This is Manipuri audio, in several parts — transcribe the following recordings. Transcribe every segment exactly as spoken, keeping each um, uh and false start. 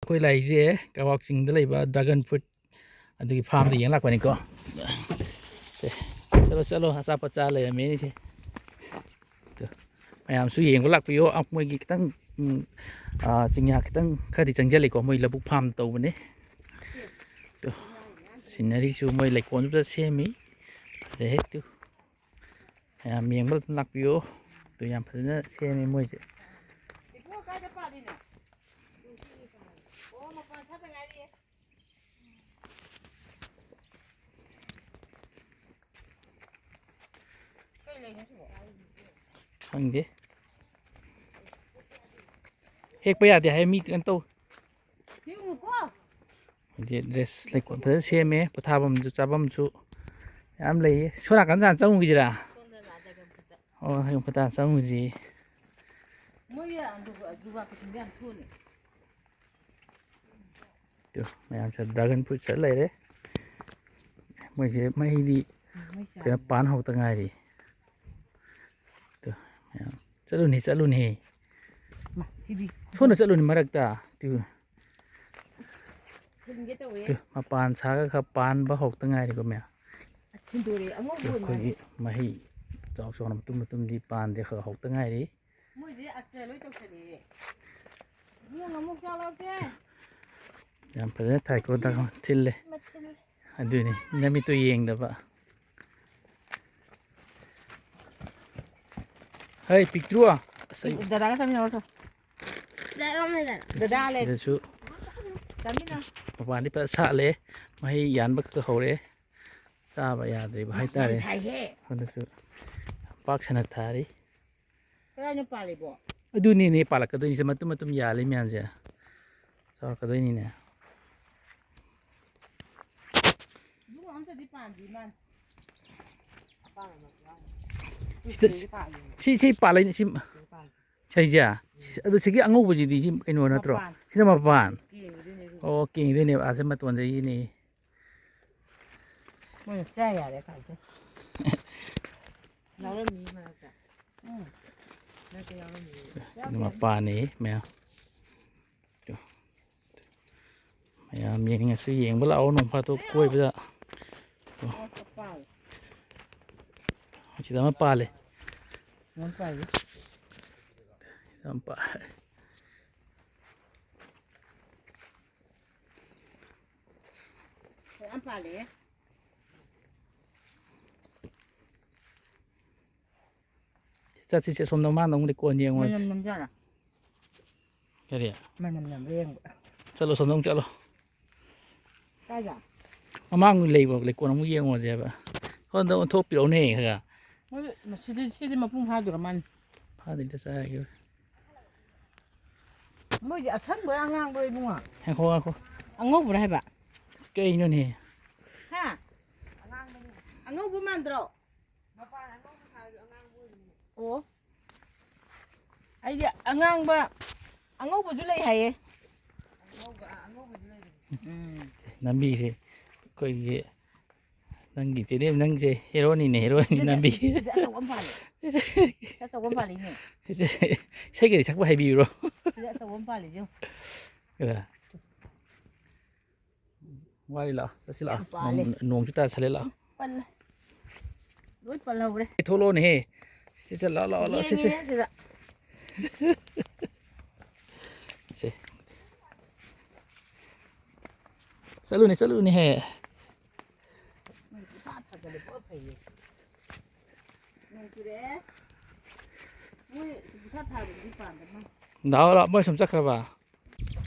ꯑꯩꯈꯣꯏ ꯂꯥꯛꯏꯁꯦ ꯀꯛꯋꯥ ꯆꯤꯡꯗ ꯂꯩꯕ dragon fruit ꯑꯗꯨꯒꯤ farmꯗ ꯌꯦꯡ ꯂꯥꯛꯄꯅꯤꯀꯣ꯫ ꯁꯦ, ꯆꯠꯂꯣ, ꯆꯠꯂꯣ, ꯑꯆꯥꯄꯣꯠ ꯆꯥ ꯂꯩꯔꯝꯃꯦꯅꯦ ꯁꯦ꯫ ꯇꯨ, ꯃꯌꯥꯝꯁꯨ ꯌꯦꯡꯕ ꯂꯥꯛꯄꯤꯌꯣ꯫ ꯑ, ꯃꯣꯏꯒꯤ ꯈꯤꯇꯪ, ꯎꯝ, ꯑ, ꯆꯤꯡꯌꯥ ꯈꯤꯇꯪ ꯈꯔꯗꯤ ꯆꯪꯁꯤꯜꯂꯤꯀꯣ, ꯃꯣꯏ ꯂꯧꯕꯨꯛ farm ꯇꯧꯕꯅꯦ꯫ ꯇꯨ, sceneryꯁꯨ ꯃꯣꯏ ꯂꯩꯀꯣꯜꯗꯨꯗ ꯁꯦꯝꯃꯤ꯫ ꯐꯖꯩꯍꯦ ꯇꯨ꯫ ꯃꯌꯥꯝ ꯌꯦꯡꯕ ꯑꯗꯨꯝ ꯂꯥꯛꯄꯤꯌꯣ꯫ ꯇꯨ, ꯌꯥꯝ ꯐꯖꯅ ꯁꯦꯝꯃꯦ ꯃꯣꯏꯁꯦ꯫ ꯈꯪꯗꯦ꯫ ꯍꯦꯛꯄ ꯌꯥꯗꯦ ꯍꯥꯏ ꯃꯤ ꯀꯩꯅꯣ ꯇꯧ꯫ ꯍꯧꯖꯤꯛ dress ꯂꯩꯀꯣꯜ ꯐꯖꯅ ꯁꯦꯝꯃꯦ꯫ ꯄꯣꯊꯥꯐꯝꯁꯨ ꯆꯥꯐꯝꯁꯨ ꯌꯥꯝ ꯂꯩꯌꯦ꯫ ꯁꯣꯝ ꯅꯥꯀꯟꯗ ꯍꯥꯟꯅ ꯆꯪꯉꯨꯈꯤꯁꯤꯔꯥ? ꯑꯣ, ꯍꯌꯦꯡ ꯐꯇꯥ ꯆꯪꯉꯨꯁꯤ꯫ ꯃꯣꯏꯒꯤ ꯑꯟꯗ꯭ꯔꯣ-, ꯖꯨꯕꯥ ꯀꯨꯁꯨꯝꯗꯤ ꯌꯥꯝ ꯊꯨꯅꯤ꯫ ꯇꯨ, ꯃꯌꯥꯝꯁꯦ dragon fruit ꯆꯠ ꯂꯩꯔꯦ꯫ ꯃꯣꯏꯁꯦ ꯃꯍꯩꯗꯤ ꯎꯝ, ꯃꯣꯏ ꯀꯩꯅꯣ ꯆꯥꯅꯤ꯫ ꯄꯥꯟ ꯍꯧꯗ ꯉꯥꯏꯔꯤ꯫ ꯇꯨ, ꯃꯌꯥꯝ ꯆꯠꯂꯨꯅꯤ, ꯆꯠꯂꯨꯅꯤ꯫ ꯃꯥ, ꯁꯤꯗꯤ ꯁꯣꯝꯗ ꯆꯠꯂꯨꯅꯤ ꯃꯔꯛꯇ꯫ ꯇꯨ꯫ ꯊꯤꯟꯒꯦ ꯇꯧꯋꯦ꯫ ꯇꯨ, ꯃꯄꯥꯟ ꯁꯥꯒ ꯈꯔ ꯄꯥꯟꯕ ꯍꯧꯔꯛꯇ ꯉꯥꯏꯔꯤꯀꯣ ꯃꯌꯥꯝ꯫ ꯊꯤꯟꯗꯣꯔꯛꯑꯦ, ꯑꯉꯧꯕ ꯑꯣꯏ ꯃꯥꯜꯂꯦ꯫ ꯑꯩꯈꯣꯏꯒꯤ ꯃꯍꯩ ꯆꯥꯎ ꯆꯥꯎꯅ ꯃꯇꯨꯝ ꯃꯇꯨꯝꯗꯤ ꯄꯥꯟꯗꯦ, ꯈꯔ ꯍꯧꯔꯛꯇ ꯉꯥꯏꯔꯤ꯫ ꯃꯣꯏꯗꯤ ꯑꯁꯇꯔ ꯂꯣꯏ ꯇꯧꯁꯜꯂꯛꯑꯦ꯫ ꯏꯕꯨꯡꯉꯣ, ꯑꯃꯨꯛ ꯆꯥꯎ ꯂꯥꯎꯁꯦ꯫ ꯌꯥꯝ ꯐꯖꯅ ꯊꯥꯏꯀꯣ, ꯗꯥ ꯊꯤꯜꯂꯦ꯫ ꯃꯊꯤꯜ꯫ ꯑꯗꯨꯅꯤ, ꯅꯃꯤꯠꯇꯣ ꯌꯦꯡꯗꯕ꯫ ꯍꯩ, ꯄꯤꯛꯇ꯭ꯔꯨ꯫ ꯑꯁ, ꯑꯩ ꯗꯗꯥꯒ ꯆꯠꯃꯤꯟꯅꯔꯣ ꯆꯣ꯫ ꯗꯗꯥ ꯂꯩ꯫ ꯁꯤꯗꯁꯨ ꯆꯠꯃꯤꯟꯅꯔꯣ꯫ ꯃꯄꯥꯟꯗꯤ ꯐꯖꯅ ꯁꯥꯠꯂꯦ꯫ ꯃꯍꯩ ꯌꯥꯟꯕ ꯈꯔ ꯍꯧꯔꯦ꯫ ꯆꯥꯕ ꯌꯥꯗ꯭ꯔꯤꯕ ꯍꯥꯏꯇꯥꯔꯦ꯫ ꯌꯥꯝ ꯊꯥꯏꯍꯦ꯫ ꯑꯗꯨꯁꯨ ꯄꯥꯛ ꯁꯟꯅ ꯊꯥꯔꯤ꯫ ꯀꯗꯥꯏꯅꯣ ꯄꯥꯜꯂꯤꯕꯣ? ꯑꯗꯨꯅꯤꯅꯦ ꯄꯥꯜꯂꯛꯀꯗꯣꯏꯁꯦ, ꯃꯇꯨꯝ ꯃꯇꯨꯝ ꯌꯥꯜꯂꯤ ꯃꯌꯥꯝꯁꯦ꯫ ꯆꯥꯎꯔꯛꯀꯗꯣꯏꯅꯤꯅꯦ꯫ ꯏꯕꯨꯡꯉꯣ, ꯑꯝꯇꯗꯤ ꯄꯥꯟꯗ꯭ꯔꯤ ꯃꯥꯜꯂꯦ꯫ ꯁꯤꯗ, ꯁꯤ, ꯁꯤ ꯄꯥꯜꯂꯛꯏꯅꯦ, ꯁꯤ, ꯁꯤꯁꯦ? ꯑꯗꯨ ꯁꯤꯒꯤ ꯑꯉꯧꯕꯁꯤꯗꯤ ꯁꯤ ꯀꯩꯅꯣ ꯅꯠꯇ꯭ꯔꯣ? ꯃꯄꯥꯟ꯫ ꯁꯤꯅ ꯃꯄꯥꯟ? ꯀꯦꯟꯈꯤꯗꯣꯏꯅꯦ ꯑꯗꯨ꯫ ꯑꯣ, ꯀꯦꯟꯈꯤꯗꯣꯏꯅꯦꯕ꯫ ꯑꯥ, ꯁꯤ ꯃꯇꯣꯟꯗꯒꯤꯅꯦ꯫ ꯃꯣꯏꯅ ꯆꯥ ꯌꯥꯔꯦ ꯀꯥꯏꯗꯦ꯫ ꯌꯥꯎꯔꯝꯅꯤ ꯃꯔꯛꯇ꯫ ꯎꯝ꯫ ꯃꯔꯛꯇ ꯌꯥꯎꯔꯝꯅꯤ꯫ ꯁꯤꯅ ꯃꯄꯥꯟꯅꯤ ꯃꯌꯥꯝ꯫ ꯌꯥꯝ ꯌꯦꯡꯅꯤꯡꯉꯁꯨ ꯌꯦꯡꯕ ꯂꯥꯛꯑꯣ ꯅꯣꯡ ꯐꯥꯗꯣꯛ ꯀꯣꯏꯕꯗ꯫ ꯁꯤꯗ ꯑꯃ ꯄꯥꯜꯂꯦ꯫ ꯌꯥꯝ ꯄꯥꯜꯂꯤ꯫ ꯌꯥꯝ ꯄꯥꯜꯂꯦ꯫ ꯌꯥꯝ ꯄꯥꯜꯂꯦ꯫ ꯆꯠꯁꯤ, ꯆꯠꯁꯤ, ꯁꯣꯝꯗ ꯃꯥꯅ ꯑꯃꯨꯛ ꯂꯩꯀꯣꯟ ꯌꯦꯡꯉꯨꯔꯁꯤ꯫ ꯃꯅꯝ ꯅꯝꯖꯥꯠꯂ? ꯀꯔꯤ? ꯃꯅꯝ ꯅꯝꯕ꯭ꯔꯥ ꯌꯦꯡꯕ꯫ ꯆꯠꯂꯣ, ꯁꯣꯝꯗ ꯑꯃꯨꯛ ꯆꯠꯂꯣ꯫ ꯀꯥꯏꯗ? ꯃꯃꯥꯡ ꯂꯩꯕ ꯂꯩꯀꯣꯟ ꯑꯃꯨꯛ ꯌꯦꯡꯉꯨꯔꯁꯦ ꯍꯥꯏꯕ꯫ ꯁꯣꯝꯗ ꯑꯣꯟꯊꯣꯛꯄꯤꯔꯛꯎꯅꯦ ꯈꯔ꯫ ꯃꯣꯏ ꯃꯁꯤꯗꯤ, ꯁꯤꯗꯤ ꯃꯄꯨꯡ ꯐꯥꯗꯣꯔ ꯃꯥꯜꯂꯦ꯫ ꯐꯥꯗ꯭ꯔꯤꯗ, ꯆꯥꯈꯤꯔꯣꯏ꯫ ꯃꯣꯏꯗꯤ ꯑꯁꯪꯕꯔꯥ ꯑꯉꯥꯡꯕꯔꯥ ꯏꯕꯨꯡꯉꯣ? ꯉꯥꯏꯈꯣ, ꯉꯥꯏꯈꯣ꯫ ꯑꯉꯧꯕꯔꯥ ꯍꯥꯏꯕ? ꯀꯩꯅꯣꯅꯦ? ꯍꯥ? ꯑꯉꯧꯕ ꯃꯥꯟꯗ꯭ꯔꯣ? ꯑꯣ꯫ ꯑꯩꯗꯤ ꯑꯉꯥꯡꯕ, ꯑꯉꯧꯕꯁꯨ ꯂꯩ ꯍꯥꯏꯌꯦ꯫ ꯎꯝ꯫ ꯅꯝꯕꯤꯁꯦ ꯑꯩꯈꯣꯏꯒꯤ ꯅꯪꯒꯤ ꯆꯦꯅꯦꯜ, ꯅꯪꯁꯦ ꯍꯦꯔꯣꯅꯤꯅꯦ, ꯍꯦꯔꯣꯅꯤ ꯁꯤꯗꯅꯦ, ꯅꯝꯕꯤ꯫ ꯁꯤꯗ ꯑꯆꯧꯕ ꯑꯃ ꯄꯥꯜꯂꯦ꯫ ꯁꯤ ꯑꯆꯧꯕ ꯑꯃ ꯄꯥꯜꯂꯤꯅꯦ꯫ ꯁꯤꯁꯦ ꯏꯁꯩꯒꯗꯤ ꯁꯛꯄ ꯍꯩꯕꯤꯕ꯭ꯔꯣ? ꯁꯤꯗ ꯑꯆꯧꯕ ꯑꯃ ꯄꯥꯜꯂꯤ, ꯌꯦꯡꯉꯨ꯫ ꯀꯗꯥ? ꯋꯥꯔꯤ ꯂꯥꯛꯑꯣ, ꯆꯠꯁꯤ ꯂꯥꯛꯑꯣ꯫ ꯌꯥꯝ ꯄꯥꯜꯂꯦ꯫ ꯅꯣꯡ-, ꯅꯣꯡꯁꯨ ꯇꯥꯁꯜꯂꯦ ꯂꯥꯛꯑꯣ꯫ ꯄꯜꯂꯦ꯫ ꯂꯣꯏ ꯄꯜꯍꯧꯔꯦ꯫ ꯊꯣꯛꯂꯛꯑꯣꯅꯦꯍꯦ꯫ ꯁꯤ, ꯁꯤ, ꯂꯥꯛꯑꯣ, ꯂꯥꯛꯑꯣ, ꯂꯥꯛꯑꯣ, ꯁꯤ, ꯁꯤ꯫ ꯌꯦꯡꯉꯤꯅꯦ ꯁꯤꯗ꯫ ꯁꯦ꯫ ꯆꯠꯂꯨꯅꯦ, ꯆꯠꯂꯨꯅꯦꯍꯦ꯫ ꯃꯣꯏ ꯄꯨꯡꯊꯥ ꯊꯥꯖꯜꯂꯦ, ꯄꯨꯔꯥ ꯐꯩꯌꯦ꯫ ꯅꯣꯡ ꯆꯨꯔꯛꯑꯦ꯫ ꯃꯣꯏ ꯄꯨꯡꯊꯥ ꯊꯥꯕꯗꯨꯗꯤ ꯄꯥꯟꯗ ꯃꯥꯜꯂꯦ꯫ ꯗꯥ ꯍꯣꯏ ꯃꯣꯏ ꯁꯨꯝ ꯆꯠꯈ꯭ꯔꯕ?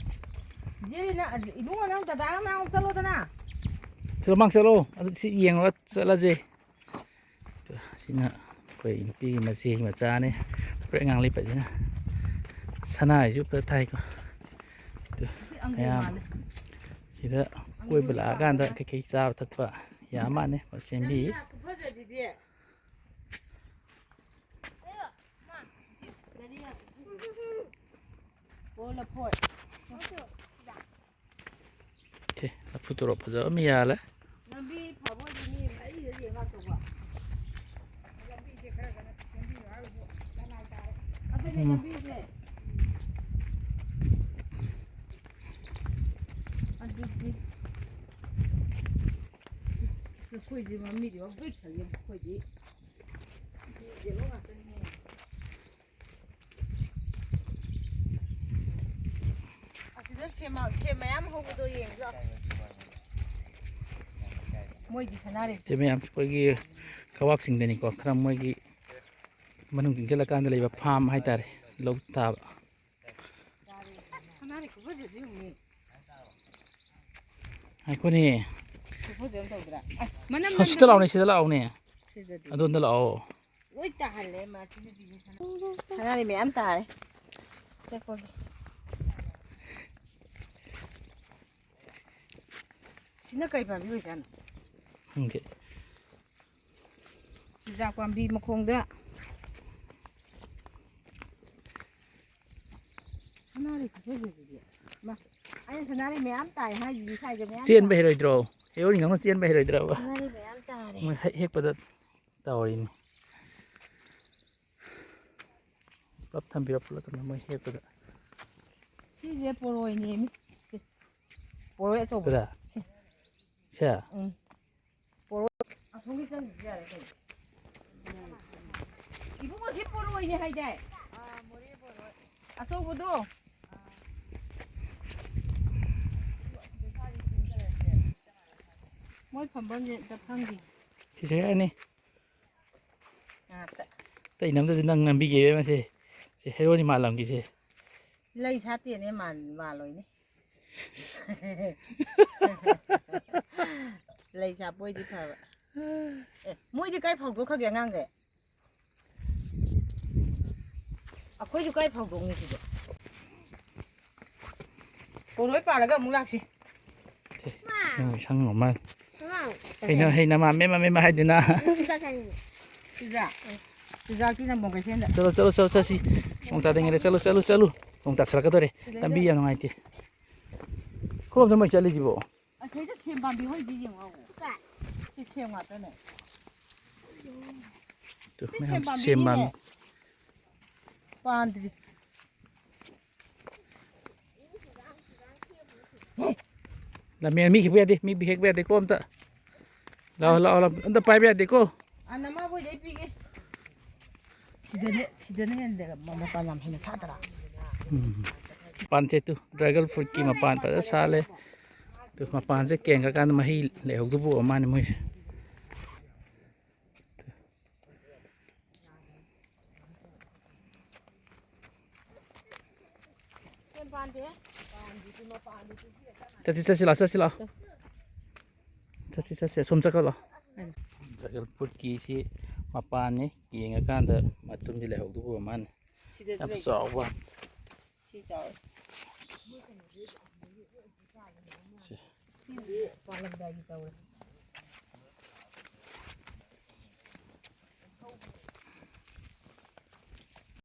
ꯖꯤꯔꯤꯅ, ꯏꯕꯨꯡꯉꯣ, ꯅꯪ ꯗꯗꯥ ꯅꯅꯥꯛ ꯆꯠꯂꯣꯗꯅ꯫ ꯁꯤꯗ ꯃꯥꯡ ꯆꯠꯂꯣ꯫ ꯑꯗꯨ ꯁꯤ ꯌꯦꯡꯉꯒ ꯆꯠꯂꯁꯦ꯫ ꯇꯨ, ꯁꯤꯅ ꯑꯩꯈꯣꯏ ꯅꯨꯄꯤꯒꯤ ꯃꯆꯦꯒꯤ ꯃꯆꯥꯅꯦ꯫ ꯐꯨꯔꯤꯠ ꯑꯉꯥꯡ ꯂꯤꯠꯄꯁꯤꯅ꯫ ꯁꯅꯥꯁꯤꯁꯨ ꯐꯖ ꯊꯥꯏꯀꯣ꯫ ꯇꯨ, ꯁꯤ ꯑꯪꯒꯨꯔ ꯃꯌꯥꯝ ꯃꯥꯜꯂꯦ꯫ ꯁꯤꯗ ꯀꯣꯏꯕ ꯑꯪꯒꯨꯔꯗꯤ ꯂꯥꯛꯑꯀꯥꯟꯗ ꯄꯥꯝꯕꯅ꯫ ꯀꯩꯀꯩ ꯆꯥꯕ ꯊꯛꯄ ꯌꯥꯝ ꯃꯥꯟꯅꯦ꯫ ꯁꯦꯝꯕꯤ꯫ ꯀꯔꯤ ꯈꯨꯐꯖꯁꯤꯗꯤ꯫ ꯑꯣ, ꯂꯐꯣꯏ꯫ ꯁꯦ, ꯂꯐꯨ ꯊꯔꯣ ꯐꯖꯕ ꯑꯃ ꯌꯥꯜꯂꯦ꯫ ꯂꯝꯕꯤ ꯐꯕ ꯑꯣꯏꯗꯤ ꯃꯤ ꯃꯔꯤꯗ ꯌꯦꯡ ꯂꯥꯛꯇꯧꯕ꯫ ꯂꯝꯕꯤꯁꯦ ꯈꯔ ꯈꯔ ꯁꯦꯝꯕꯤꯌꯨ ꯍꯥꯏꯕꯕꯨ ꯂꯅꯥꯏ ꯇꯥꯔꯦ꯫ ꯑꯗꯨꯅꯦ ꯎꯝ꯫ ꯂꯝꯕꯤꯁꯦ꯫ ꯑꯗꯨ ꯑꯩꯈꯣꯏꯗꯤ ꯃꯃꯤꯗꯤ ꯂꯣꯏ ꯐꯩꯌꯦ, ꯑꯩꯈꯣꯏꯗꯤ ꯌꯦꯂꯣ ꯉꯥꯛꯇꯅꯤꯅꯦ꯫ ꯑꯁꯤꯗ ꯁꯦꯝ ꯃ-, ꯁꯦꯝ ꯃꯌꯥꯝ ꯍꯧꯕꯗꯣ ꯌꯦꯡꯉꯨ ꯂꯥꯎ꯫ ꯃꯣꯏꯗꯤ ꯁꯅꯥꯔꯩ꯫ ꯁꯤ ꯃꯌꯥꯝ ꯑꯩꯈꯣꯏꯒꯤ ꯀꯋꯥꯛꯁꯤꯡꯗꯅꯤꯀꯣ, ꯈꯔ ꯃꯣꯏꯒꯤ ꯃꯅꯨꯡ ꯆꯪꯁꯤꯜꯂꯀꯥꯟꯗ ꯂꯩꯕ ꯐꯥꯝ ꯍꯥꯏꯇꯥꯔꯦ, ꯂꯧ ꯊꯥꯕ꯫ ꯑꯁ, ꯁꯅꯥꯔꯩ ꯈꯨꯐꯖꯗꯤ ꯌꯦꯡꯉꯨꯅꯦ꯫ ꯉꯥꯏꯈꯣꯅꯦ꯫ ꯈꯨꯐꯖ ꯑꯃ ꯇꯧꯗ꯭ꯔꯥ? ꯑꯁ, ꯃꯅꯝ ꯁꯣ-, ꯁꯤꯗ ꯅꯝꯕꯅꯦ꯫ ꯂꯥꯛꯑꯣꯅꯦ, ꯁꯤꯗ ꯂꯥꯛꯑꯣꯅꯦ꯫ ꯁꯤꯗꯗꯤ꯫ ꯑꯗꯣꯝꯗ ꯂꯥꯛꯑꯣ꯫ ꯂꯣꯏ ꯇꯥꯍꯜꯂꯦ ꯃꯥ ꯁꯤꯗꯗꯤ꯫ ꯁꯅꯥꯔꯩ ꯃꯌꯥꯝ ꯇꯥꯔꯦ꯫ ꯍꯦꯛꯄꯒꯤ꯫ ꯁꯤꯅ ꯀꯩ ꯄꯥꯝꯕꯤ ꯑꯣꯏꯖꯥꯠꯅꯣ? ꯈꯪꯗꯦ꯫ ꯆꯨꯖꯥꯛ ꯄꯥꯝꯕꯤ ꯃꯈꯣꯡꯗ ꯁꯅꯥꯔꯩ ꯈꯨꯐꯖꯁꯤꯗꯤ꯫ ꯃꯥ, ꯑꯩꯅ ꯁꯅꯥꯔꯩ ꯃꯌꯥꯝ ꯇꯥꯏ ꯍꯥꯏꯁꯤꯗꯤ ꯁ꯭ꯋꯥꯏꯗ ꯃꯌꯥꯝ ꯆꯦꯟꯕ ꯇꯥꯏ꯫ ꯍꯩꯔꯣꯏꯗ꯭ꯔꯣ? ꯍꯦꯔꯣꯏꯟ ꯈꯪꯅ ꯆꯦꯟꯕ ꯍꯩꯔꯣꯏꯗ꯭ꯔꯕ? ꯁꯅꯥꯔꯩ ꯃꯌꯥꯝ ꯇꯥꯔꯦ꯫ ꯃꯣꯏ ꯍꯦꯛ-, ꯍꯦꯛꯄꯗ ꯇꯧꯔꯤꯅꯤ꯫ ꯄꯨꯂꯞ ꯊꯝꯕꯤꯔꯣ, ꯄꯨꯂꯞ ꯊꯝꯕꯤꯔꯣ, ꯃꯣꯏ ꯍꯦꯛꯄꯗ꯫ ꯁꯤꯁꯦ ꯄꯣꯔꯣꯏꯅꯦꯃꯤ꯫ ꯁꯤ꯫ ꯄꯣꯔꯣꯏ ꯑꯆꯧꯕ꯫ ꯀꯗꯥ? ꯁꯤ꯫ ꯁꯦ? ꯎꯝ꯫ ꯄꯣꯔꯣꯏ꯫ ꯑꯁꯣꯝꯒꯤ ꯆꯪꯈꯤꯕ ꯌꯥꯔꯦ ꯀꯩꯅꯣ꯫ ꯏꯕꯨꯡꯉꯣ, ꯁꯤ ꯄꯣꯔꯣꯏꯅꯦ ꯍꯥꯏꯗꯥꯏ? ꯑꯆꯧꯕꯗꯣ꯫ ꯃꯣꯏ ꯐꯝꯐꯝꯁꯦ ꯑꯝꯇ ꯈꯪꯗꯦ꯫ ꯁꯤꯁꯦ ꯌꯥꯅꯤ꯫ ꯉꯥꯛꯇ꯫ ꯑꯇꯩ ꯅꯝꯗꯁꯨ ꯅꯪ ꯅꯝꯕꯤꯒꯦ ꯏꯕꯦꯝꯃ ꯁꯦ꯫ ꯁꯤ ꯍꯦꯔꯣꯅꯤ ꯃꯥꯜꯂꯝꯒꯦꯁꯦ꯫ ꯂꯩ ꯁꯥꯠꯇꯦꯅꯦ, ꯃꯥꯜ-, ꯃꯥꯜꯂꯣꯏꯅꯦ꯫ ꯂꯩ ꯁꯥꯠꯄ ꯑꯣꯏꯗꯤ ꯐꯕ꯫ ꯑꯦ, ꯃꯣꯏꯗꯤ ꯀꯥꯏ ꯐꯧꯗꯣꯛꯈ꯭ꯔꯒꯦ ꯑꯉꯥꯡꯈꯩ? ꯑꯩꯈꯣꯏꯁꯨ ꯀꯥꯏ ꯐꯧꯗꯣꯛꯅꯤ ꯁꯤꯗꯤ? ꯄꯣꯔꯣꯏ ꯄꯥꯜꯂꯒ ꯑꯃꯨꯛ ꯂꯥꯛꯁꯤ꯫ ꯁꯪ, ꯁꯪ ꯑꯃ꯫ ꯃꯃꯥ꯫ ꯍꯩꯅ, ꯍꯩꯅ ꯃꯥ ꯃꯦꯝꯃ, ꯃꯦꯝꯃ ꯍꯥꯏꯗꯨꯅ꯫ ꯆꯨꯖꯥꯛ ꯆꯥꯅꯤꯡꯉꯤ꯫ ꯆꯨꯖꯥꯛ꯫ ꯆꯨꯖꯥꯛꯇꯤ ꯅꯝꯕꯣꯜ ꯀꯩꯊꯦꯜꯗ꯫ ꯆꯠꯂꯣ, ꯆꯠꯂꯣ, ꯆꯠꯂꯣ, ꯆꯠꯁꯤ꯫ ꯅꯣꯡ ꯇꯥꯗ꯭ꯔꯤꯉꯩꯗ ꯆꯠꯂꯣ, ꯆꯠꯂꯣ, ꯆꯠꯂꯣ꯫ ꯅꯣꯡ ꯇꯥꯁꯜꯂꯛꯀꯗꯧꯔꯦ꯫ ꯁꯤꯗꯩꯗ꯫ ꯂꯝꯕꯤ ꯌꯥꯝ ꯅꯨꯡꯉꯥꯏꯇꯦ꯫ ꯈꯣꯡꯎꯞꯇ ꯃꯣꯏ ꯆꯠꯂꯤꯁꯤꯕꯣ? ꯑꯁꯤꯗ ꯁꯦꯝ ꯄꯥꯝꯕꯤ ꯍꯣꯏꯗꯤ ꯌꯦꯡꯉꯣ꯫ ꯁꯤ ꯁꯦꯝ ꯉꯥꯛꯇꯅꯦ꯫ ꯇꯨ, ꯁꯤ ꯃꯌꯥꯝ ꯁꯦꯝ ꯄꯥꯝꯕꯤꯅꯤꯅꯦ꯫ ꯁꯦꯝ ꯄꯥꯝꯕꯤ꯫ ꯄꯥꯟꯗ꯭ꯔꯤ꯫ ꯂꯝꯃꯦꯟ ꯃꯤ ꯍꯦꯛꯄ ꯌꯥꯗꯦ, ꯃꯤ ꯍꯦꯛꯄ ꯌꯥꯗꯦꯀꯣ ꯑꯝꯇ꯫ ꯂꯥꯛꯑꯣ, ꯂꯥꯛꯑꯣ, ꯂꯥꯛꯑꯣ꯫ ꯑꯝꯇ ꯄꯥꯏꯕ ꯌꯥꯗꯦꯀꯣ? ꯑ, ꯅꯃꯥꯕꯣꯏꯗ ꯑꯩ ꯄꯤꯒꯦ꯫ ꯁꯤꯗꯅꯦ, ꯁꯤꯗꯅ ꯍꯦꯟꯅ ꯃ-, ꯃꯄꯥꯟ ꯌꯥꯝ ꯍꯦꯟꯅ ꯁꯥꯠꯇ꯭ꯔꯥ? ꯎꯝ꯫ ꯃꯄꯥꯟꯁꯦ ꯇꯨ, dragon fruitꯀꯤ ꯃꯄꯥꯟ ꯐꯖꯅ ꯁꯥꯠꯂꯦ꯫ ꯇꯨ, ꯃꯄꯥꯟꯁꯦ ꯀꯦꯟꯈ꯭ꯔꯀꯥꯟꯗ ꯃꯍꯩ ꯂꯩꯍꯧꯗꯕ ꯑꯣꯏ ꯃꯥꯅꯦ ꯃꯣꯏꯁꯦ꯫ ꯆꯠꯁꯤ, ꯆꯠꯁꯤ ꯂꯥꯛꯑꯣ, ꯆꯠꯁꯤ ꯂꯥꯛꯑꯣ꯫ ꯆꯠꯁꯤ, ꯆꯠꯁꯤ, ꯑꯁꯣꯝ ꯆꯠꯈ꯭ꯔꯣ ꯂꯥꯛꯑꯣ꯫ Dragon fruitꯀꯤ ꯁꯤ ꯃꯄꯥꯟꯅꯤ, ꯌꯦꯡꯉꯀꯥꯟꯗ ꯃꯇꯨꯝꯗꯤ ꯂꯩꯍꯧꯗꯧꯕ ꯃꯥꯅꯤ꯫ ꯁꯤꯗꯁꯨ ꯌꯥꯝ ꯂꯩ꯫ ꯆꯥꯎꯕ꯫ ꯁꯤ ꯆꯥꯎꯋꯦ꯫ ꯁꯤ꯫ ꯁꯤꯗꯤ ꯄꯥꯜꯂꯝꯗꯥꯏꯒꯤ ꯇꯧꯔꯦ꯫